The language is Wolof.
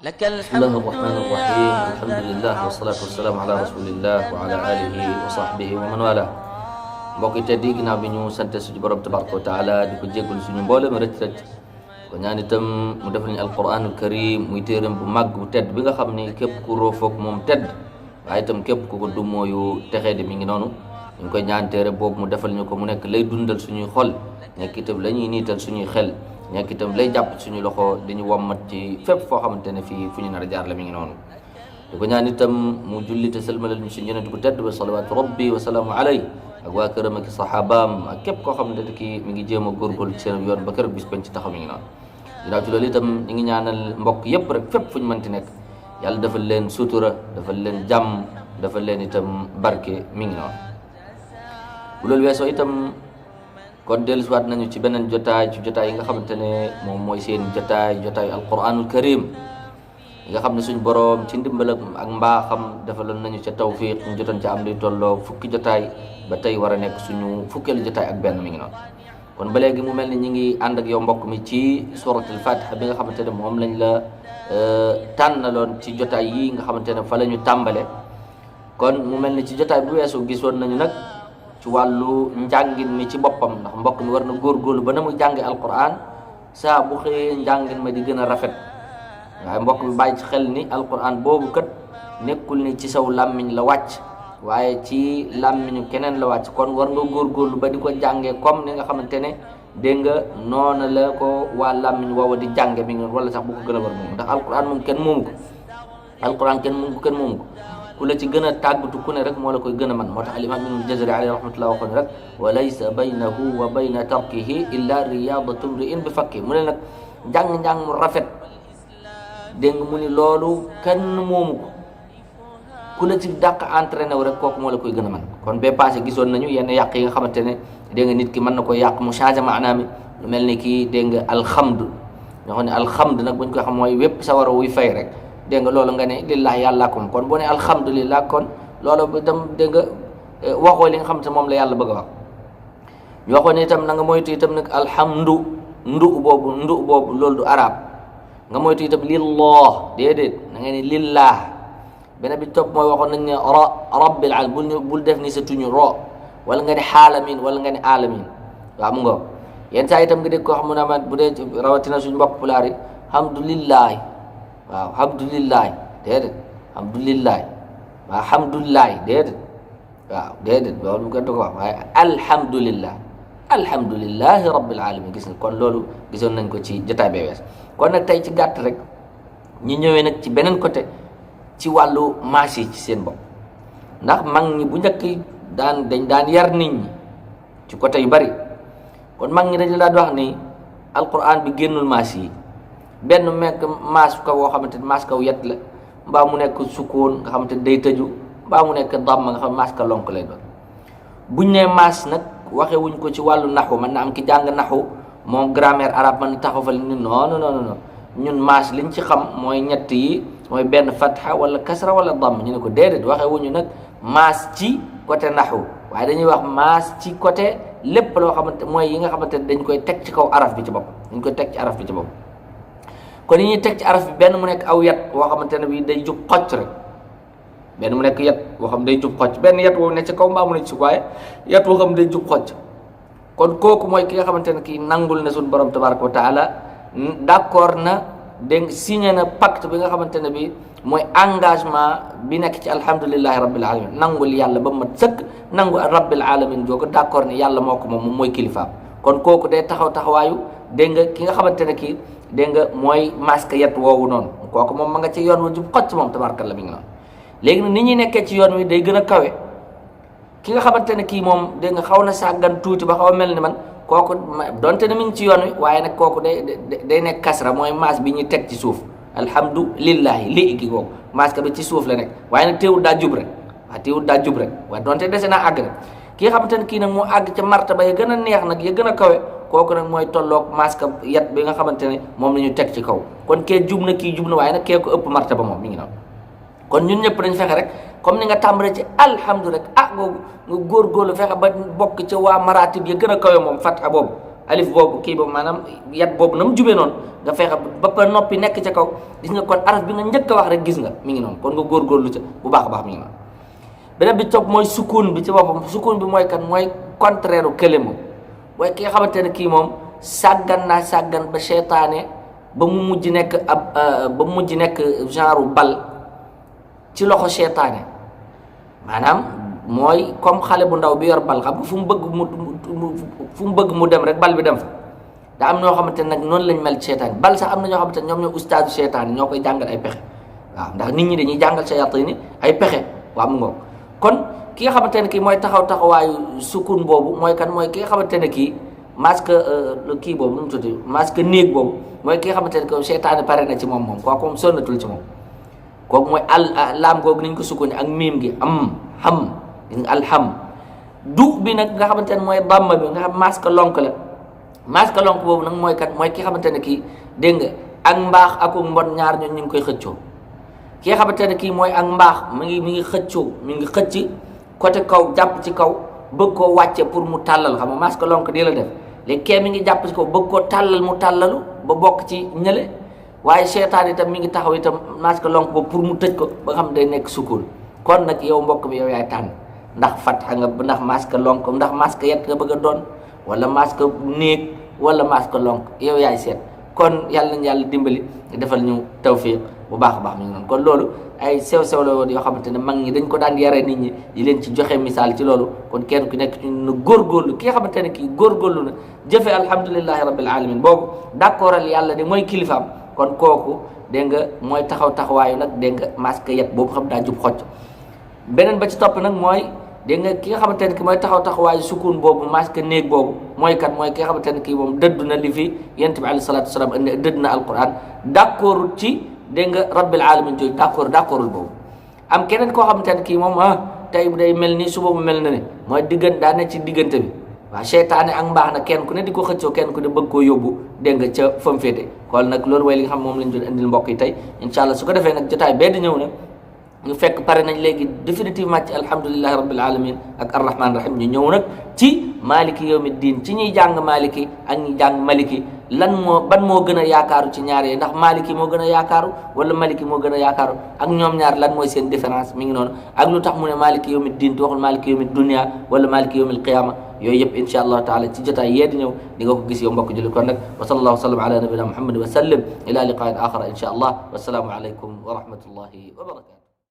لك بسم الله الحمد الرحمن يا الرحيم ذا الحمد لله والصلاة والسلام على رسول الله وعلى آله وصحبه ومن والاه mbokk yi tedd yi ginnaaw bi ñu sante suñu borom tabaraka wa taala di ko jéggul suñu mboolem rëcc-rëcc ko ñaan itam mu def nañu alquranul karim muy téeram bu màgg bu tedd bi nga xam ni képp ku roofoog moom tedd waaye itam képp ku ko dummooyu texee di mi ngi noonu ñu ngi koy ñaan téere boobu mu defal ñu ko mu nekk lay dundal suñuy xol nekk itam la ñuy niital suñuy xel nekk itam lay jàpp suñu loxo di ñu wommat ci fépp foo xamante ne fii fu ñu nar a jaar la mi ngi noonu di ko ñaan itam mu julli te sëlmalal ñu suñu yonent bu tedd ba salawaatu rabbi wa salaamu alay ak waa këram ak saxaabaam ak képp koo xamante ne kii mi ngi jéem a góorgóorlu ci seen yoon ba keroog bis bañ ci taxaw mi ngi noonu ginnaaw ci loolu itam ñu ngi ñaanal mbokk yépp rek fépp fu ñu mënti nekk yàlla defal leen sutura defal leen jàmm defal leen itam barke mi ngi noonu bu loolu weesoo itam kon dellusiwaat nañu ci beneen jotaay ci jotaay yi nga xamante ne moom mooy seen jotaayu alquranul karim yi nga xam ne suñ boroom ci ndimbal ak mbaaxam defaloon nañu ca tawfiq ñu jotoon ca am luy tolloo fukki jotaay ba tey war a nekk suñu fukkeelu jotaay ak benn mi ngi noonu kon ba léegi mu mel ni ñi ngi ànd ak yow mbokk mi ci suratul fatiha bi nga xamante ne moom lañ la tànnaloon ci jotaay yi nga xamante ne fa la ñu tàmbale kon mu mel ni ci jotaay bu weesu gisoon nañu nag ci wàllu njàngin mi ci boppam ndax mbokk mi war na góorgóorlu ba na mu jànge alquran saa bu xëyee njàngin ma di gën a rafet waaye mbokk mi bàyyi ci xel ni alquran boobu kat nekkul ni ci saw làmmiñ la wàcc waaye ci làmmiñu keneen la wàcc kon war nga góorgóorlu ba di ko jàngee comme ni nga xamante ne dégg nga noona la ko waa làmmiñ woowa di jànge mi ngi wala sax bu ko gën a war moom ndax alquran moom kenn moomu ko alquran kenn moomu ko ku la ci gën a tàggatu ku ne rek moo la koy gën a man moo tax al imam ibnul jazari alayhi rahmatullah waxoon rek wa laysa baynahu wa bayna tarkihi illa riyadatu mri'in bi fakki mu ne nag njàng mu rafet dégg nga mu ni loolu kenn moomu ko ku la ci dàq entraîné wu rek kooku moo la koy gën a man kon bee passé gisoon nañu yenn yàq yi nga xamante ne dégg nga nit ki mën na ko yàq mu changé maanaam lu mel ni kii dégg nga alxamd ñoo xam ne alxamd nag buñ ko xam mooy wépp sa war a wuy fay rek dégg nga loolu nga ne lillah yàlla ko kon boo ne alhamdulillah kon loolu itam dégg nga waxoo li nga xam te moom la yàlla bëgg a wax ñu waxoon itam na nga moytu itam nag alhamdu ndu boobu loolu du arab nga moytu itam lillah déedéet na nga ne lillah beneen bi topp mooy waxoon nañ ne rabbil alamin bul def ni sa tuñu ro wala nga ne xaalamin wala nga ne alamin waaw mu nga yenn saa itam nga dégg koo xam mu ne ma bu dee rawatina suñu mbokk pulaar yi alhamdulillahi waaw alhamdulillahi déedéet alhamdulillahi waaw alhamdulillahi déedéet waaw déedéet loolu bu ko wax waaye alhamdulillahi rabbil alamin gis nga kon loolu gisoon nañ ko ci jotaay bee wees kon nag tey ci gàtt rek ñu ñëwee nag ci beneen côté ci wàllu maas yi ci seen bopp ndax mag ñi bu njëkk dañ daan yar nit ñi ci côté yu bari kon mag ñi dañ la daan wax ni alquran bi génnul maas yi benn mekk maas kaw woo xamante ne maas kaw yet la mbaa mu nekk sukkoon nga xamante ne day tëju mbaa mu nekk damma nga xam maas ka lonk lay doon buñ ne maas nag waxe wuñ ko ci wàllu naxu mën na am ki jàng naxu moom grammaire arabe man taxaw fa ni non ñun maas liñ ci xam mooy ñett yi mooy benn fatha wala kasra wala damm ñu ne ko déedéet waxe wuñu nag maas ci côté naxu waaye dañuy wax maas ci côté lépp loo xamante mooy yi nga xamante ne dañ koy teg ci kaw araf bi ci bopp dañ koy teg ci araf bi ci bopp kon yi ñuy teg ci araf bi benn mu nekk aw yat woo xamante ne bi day jub xocc rek benn mu nekk yat woo xam day jub xocc benn yat woo ne ci kaw mbaa mu ne ci waaye yat woo xam day jub xocc kon kooku mooy ki nga xamante ne kii nangul na suñu borom tabaraka wa taala d'accord na dégg signé na pacte bi nga xamante ne bi mooy engagement bi nekk ci alhamdulillahi rabbil alamin nangul yàlla ba mat sëkk nangu rabbil alamin joogu d'accord ne yàlla moo ko moom mooy kilifaam kon kooku day taxawaayu dégg nga ki nga xamante ne kii dégg nga mooy masque yet woowu noonu kooku moom ma nga ci yoon wi jub xocc moom tabaarkalla mi ngi noonu léegi nag ni ñuy nekkee ci yoon wi day gën a kawe ki nga xamante ne kii moom dégg nga xaw na sàggan tuuti ba xaw a mel ni man kooku donte ne mi ngi ci yoon wi waaye nag kooku day nekk kasra mooy maas bi ñuy teg ci suuf alhamdulillahi lii gi kooku masque bi ci suuf la nekk waaye nag teewul daa jub rek waaye donte dese naa àgg nag ki nga xamante ne kii nag moo àgg ca martaba ya gën a neex nag ya gën a kawe kooku nag mooy tolloog masque yat bi nga xamante ne moom la ñu teg ci kaw kon kee jub na kii jub na waaye nag kee ko ëpp martaba moom mi ngi noonu kon ñun ñëpp dañ fexe rek comme ni nga tàmbalee ci alhamdu rek googu nga góorgóorlu fexe ba bokk ca waa maratib ya gën a kawe moom fatha boobu alif boobu kii boobu maanaam yat boobu na mu jubee noonu nga fexe ba pa noppi nekk ca kaw gis nga kon araf bi nga njëkk a wax rek gis nga mi ngi noonu kon nga góorgóorlu ca bu baax a baax mi ngi noonu beneen bi topp mooy sukun bi ci boppam sukun bi mooy kan mooy contraire u kële moom mooy ki nga xamante ne kii moom sàggan naa sàggan ba seytaane ba mu mujj nekk ba mu mujj nekk genre bal ci loxo seytaane maanaam mooy comme xale bu ndaw bi yor bal xam nga fu mu bëgg mu dem rek bal bi dem fa daa am ñoo xamante ne nag noonu lañ mel seytaane bal sax am na ñoo xamante ne ñoom ñoo ustaadu seytaane ñoo koy jàngal ay pexe waaw ndax nit ñi dañuy jàngal shayatin ni ay pexe waaw mu ngoog kon ki nga xamante ne kii mooy taxawaayu sukun boobu mooy kan mooy ki nga xamante ne kii masque kii boobu nu mu tudd masque néeg boobu mooy ki nga xamante ne que seytaane pare na ci moom kooku moom sonnatul ci moom kooku mooy laam googu niñ ko sukkoon ak miim gi xam alham du bi nag nga xamante ne mooy damma bi nga xam masque lonk la masque lonk boobu nag mooy kat mooy ki xamante ne kii dégg nga ak mbaax ak mbon ñaar ñoom ñu ngi koy xëccoo ki nga xamante ne kii mooy ak mbaax mi ngi xëccoo mi ngi xëcc côté kaw jàpp ci kaw bëgg koo wàcce pour mu tàllal xam nga masque lonk di la def léegi kee mi ngi jàpp ci kaw bëgg koo tàllal mu tàllalu ba bokk ci ñële waaye seytaan itam mi ngi taxaw itam masque lonk boobu pour mu tëj ko ba nga xam day nekk sukkoon kon nag yow mbokk bi yow yaay tànn ndax fatxa nga ndax masque lonk ndax masque yet nga bëgg a doon wala masque néeg wala masque lonk yow yaay seet kon yàlla nañu yàlla dimbali defal ñu tawfiq bu baax a baax mi ngi noonu kon loolu ay sew-sew la woon yoo xamante ne mag ñi dañ ko daan yare nit ñi di leen ci joxe misaal ci loolu kon kenn ku nekk na góorgóorlu ki nga xamante ne kii góorgóorlu na jëfe alhamdulillahi rabbil alamin boobu d'accordal yàlla de mooy kilifaam kon kooku dégg nga mooy taxawaayu nag dégg nga masque yet boobu xam daa jub xocc beneen ba ci topp nag mooy dégg nga ki nga xamante ne ki mooy taxawaayu sukun boobu masque néeg boobu mooy kat mooy ki nga xamante ne kii moom dëddu na li fi yonent bi alayhi salaatu wasalaam indi dëdd na alquran d'accordul ci dégg nga rabbil alamin jooju d'accordul boobu am keneen koo xamante ne kii moom tey day mel nii suba mu mel na ne mooy daa ne ci diggante bi waaw seytaane ak mbaax na kenn ku ne di ko xëccoo kenn ku ne bëgg koo yóbbu dégg nga ca fa mu féete kon nag loolu mooy li nga xam moom lañ doon indil mbokk yi tey incha allah su ko defee nag jotaay bee di ñëw na ñu fekk pare nañ léegi définitivement ci alhamdulillahi rabbil alamin ak arrahman rahim ñu ñëw nag ci maliki yawmi diin ci ñuy jàng maliki ak ñi jàng maliki ban moo gën a yaakaaru ci ñaar yi ndax maliki moo gën a yaakaaru wala maliki moo gën a yaakaaru ak ñoom ñaar lan mooy seen différence mi ngi noonu ak lu tax mu ne maliki yawmi diin te waxul maliki yawmi dunya wala maliki yawmi qiyama yooyu yëpp insha allah taala ci jotaay yee di ñëw di nga ko gis yow mbokk julli kon nag wa sallallahu wa sallam ala nabina muhammad wa sallam ila liqain axara insha allah wassalaamu alaykum wa rahmatullahi wa barakatuh